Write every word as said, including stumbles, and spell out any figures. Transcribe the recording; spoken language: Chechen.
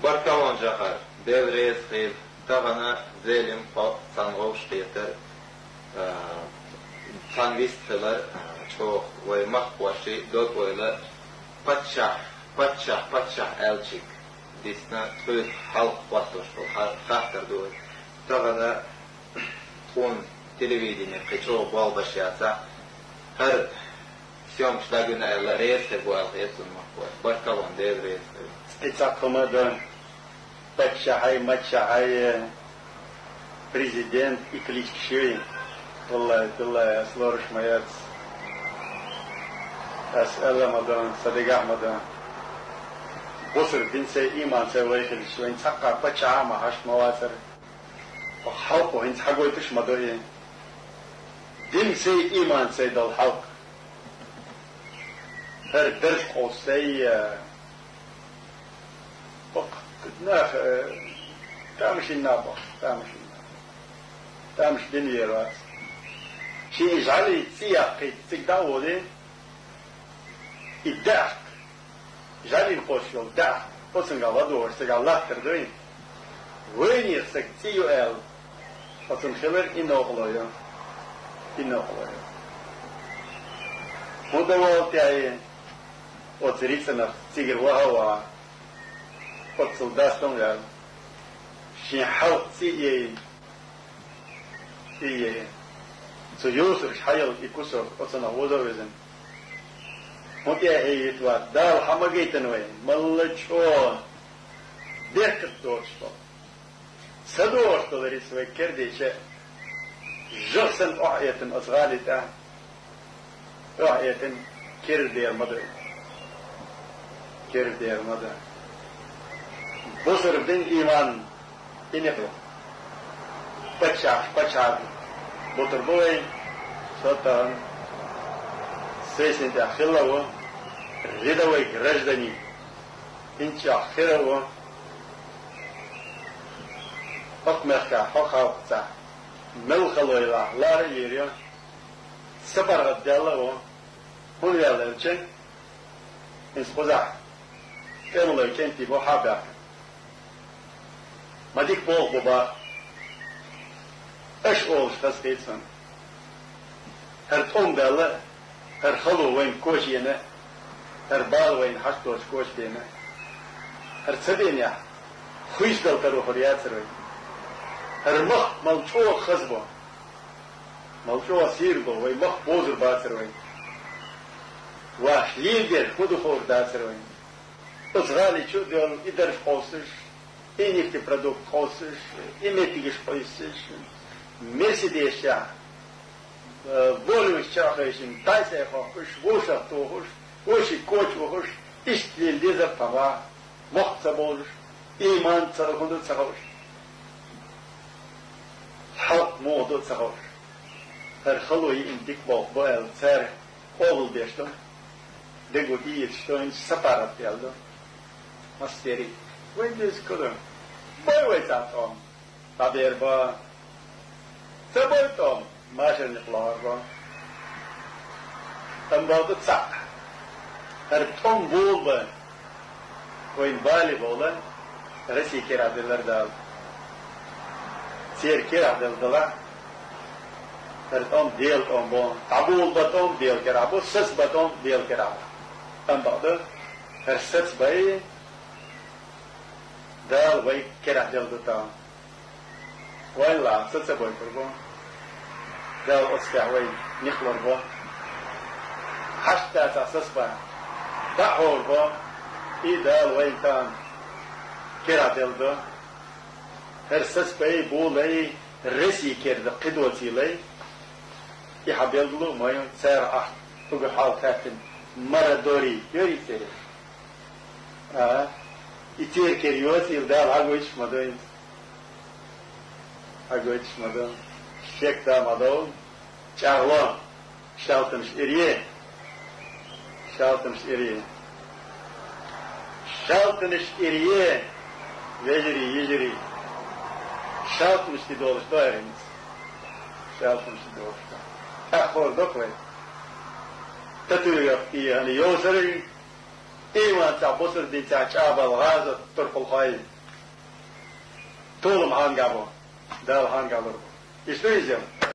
Баркалла, Джохар, Дела реза хилва, тахана Зелимха цхьана вовшахкхетар, а, цхьана вист хилар, а, чӀоагӀа вай махкахошта дог-ойла паччахь, паччахь, паччахь аьлча дисна, тхоьца хьалха хетташ бола ха-, хаттар ду вай. Тахана тхона телевидене кхы чӀоагӀа болх беш яцахь, хӀара съёмкаш дӀагуш аьлла, реза хир бу аьлла хета цунна махкахой. Баркалла, Дела реза хилва. И цхьаккха хӀама да, паччахьай, маччахьай, президент, и кличкаш. ВаллахӀи, биллахӀи, ас лоруш ма яц. Ас аьлла ма ду, са дегахь ма ду. Бусалба дин сай, иман сай вай хилча, вайна цхьаккха паччахь а ма хьашт ма вацар. Хьалхо хӀинца хьагойтуш ма ду и. Дин сай, иман сай дола хьал. ХӀара дарж къовсай, э, бакъ, нах, э, тамашийна нах бакъ, тамашийна нах. Тамаш дин вер вац. Ший жӀали цӀи яккхийта цига дӀа а волий, и даьхк, жӀалин кхоссаш йола даьхк, оцунгахь ладугӀуш, цигахь латтар дуй. Вайнех саг цӀи ю аьлла, оцун хилар и новкъарло ю. И новкъарло ю. ХӀун дан волу тӀаьхье оцу рицкъанах цигара ваха а ваха, оццул дастам ваьлла, шен хьалха цӀи а яйна, цӀи а яйна. Цу юсурш хьайолу и кусок оцунах вуза а везина. ХӀун тӀаьхье йита вац, Дала хьан ма гайтина вай, малла чӀогӀа дехках доцуш долу. Ца догӀуш долу рицкъ вай кердича, жагӀа санна охьаэтина оцу гӀали тӀехь, охьаэтина, кира дер ма ду. Кира дер ма ду. Бусалба дин, иман, и некъ ду. Паччахьаш паччахьаш бутур бу вай, со тахана сесен тӀехь хилла а ву, рядовой гражданин, инчех хир а ву, хӀокху мехкахь, хӀокху халкъаца мел хало елахь, лара а йийр ю, са паргӀат даьлла а ву, хӀунда аьлла аьлча, иза кхузахь тӀемалой кӀентий бу хьа а баьхкина. Ма дика болх бу баха. Аша олуш хазахийта суна. ХӀара тӀом баьлла, хӀара хало вайна коча йина, хӀара бала вайна хьашт долуш коча бина. ХӀара ца бинехь, хуьйсу дала тарло хир яцара вай. ХӀара махка мел чӀогӀа хаза бу. Мел чӀогӀа сийрда бу, вай махка бозур бацара вай. Ваьш лелдерг хӀун ду хуур дацара вай. Оцу гӀали чу а доьлла, и дарж къовсуш, и нефтепродукт къовсуш, и меттигаш къовсуш, Мерседесчехь, э, болеваш чу а хевшина, тайсай хохкуш, вовшах тухуш, вовшийн коча вухуш, иштта лела дезара тхан ваха, мохк ца бовзуш, иман ца хӀун ду ца хууш, хьалха муха ду ца хууш. ХӀара хало йиъна дика болх бу аьлла, цара къобалдеш ду, дего тӀеэцаш ду, хӀинца са паргӀат даьлла ду. Мастерий, вайн деза кара. Бой вай цхьа тӀом, дӀабер бан. Ца бой тӀом, машарниг лахар бан. Амма бакъду цхьаъ. ХӀара тӀом болу бан. Вайн бали бовла, Россия керахь деллар Дала. Церан керахь делла далахь, хӀара тӀом Делан тӀом бу. ДӀабола бан тӀом Делан керахь бу, саца бан тӀом Делан керахь бу. Амма бакъду, хӀара саца бай, Дала вай керахь делла ду тӀом. Вайн лан са ца бойтур бу. Дала оцу тӀехь вай нихлур бу. Хьашт дацахь саспа, дӀа а хьовр бу. И Дала вайн тӀом керахь делла ду. ХӀара саспай, болай, Россия керда кхидоций лай. И хьан белгало а ма ю, цара ахь хӀуга хьал хаьттина, мораторий йой церан. А, и церан кера йоцийла Дала хьагойтуш ма ду иза. Хьагойтуш ма ду. Шек да ма довла. ЧӀагӀло. Шалтанаш иръе. Шалтанаш иръе. Шалтанаш иръе. Вежарий, йижарий. Шалтанаш тӀедолуш ду хӀара хӀинца. Шалтанаш тӀедолуш ду. ТӀаккха хӀора доккху вай. Татуировка тӀе яхана йовсарий. иман цӀа, бусалба дин цӀа чӀагӀбала гӀазот туркхулхой. Толам хӀанга бу, Дала хӀанга лур бу. Иштта иза.